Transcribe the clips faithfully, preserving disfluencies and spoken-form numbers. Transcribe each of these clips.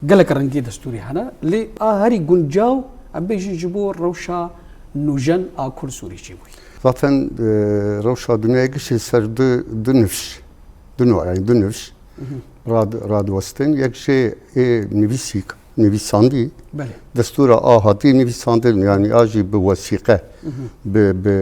Gelek rengî destûrî hene, lê a herî guncaw, em bêjin, ji bo rewşa nûjen a Kurd Sûrî çêbûyî. Zaten, e, rewşa dinyayê gişê ser du, du nifş, du nû, yani du nifş rad-, radiwestin. Yek jê ê nivîsî, nivîsandî, Belê. destûra a hatî nivîsandin, yani a jî bi wesîqe, bi, bi,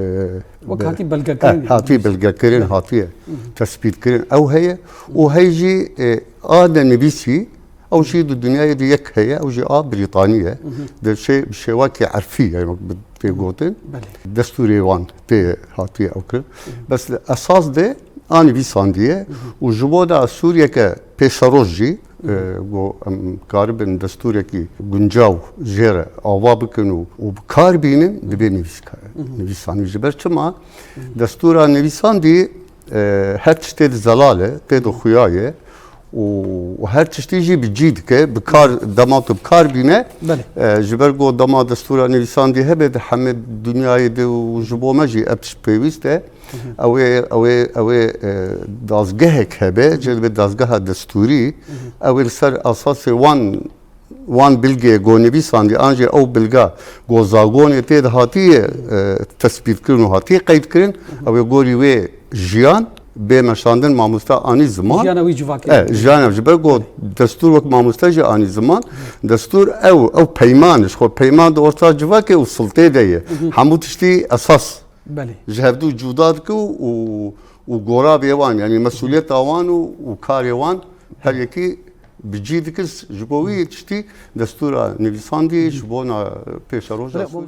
Wek bi, hatî belgekirin, eh, yani hatî nivîsî. belgekirin, Belê. hatiye tespîtkirin. Ew heye, û hey jî, e, a de nivîsî, Ew jî di dinyayê de yek heye, ew jî a Brîtanî ye. Di şê-, bi şêwekê erfî ye, wek bi tê gotin. Belê. Destûrê wan tê hatiye ew kirin. Bes li esas de a nivîsandî ye û ji bo da Sûriyeke pêşeroj jî, e, ku em karibin destûrekî guncaw jê re ava bikin û, û bi kar bînin, divê nivîska-, nivîsandî. Ji ber çima? Destûra nivîsandî, e, her tiştê di zelal e, tê di xuya ye û, û her tiştî jî bi cî dike, bi kar, dema tu bi kar bîne, Belê. e, ji ber ku dema destûra nivîsandî hebe di hemê dinyayê de û ji bo me jî ev tişt pêwîst e. Ew ê, ew ê, ew ê, e, dazgehek hebe, cê dibe dazgeha destûrî, ew ê li ser esasê wan wan bilgê ku nivîsandî, an jî ew bilga ku zagonê tê de hatiye, e, tespîtkirin û hatiye qeydkirin, ew ê gorî wê jiyan bê meşandin, mamoste anî ziman. Jiyana wî civakê. E, jiyana, ji ber ku destûr wek mamoste jî anî ziman, destûr ew, ew peyman, ji xwe peyman di orta civakê û siltê de ye. Hemû tiştî esas Belê. ji hevdû cuda dike û, û, û gora bê wan, yani mesûliyeta wan û, û karê wan her yekî bi cî dikir. Ji bo wî tiştî destûra nivîsandî ji bona pêşeroja Belê, Sûrî.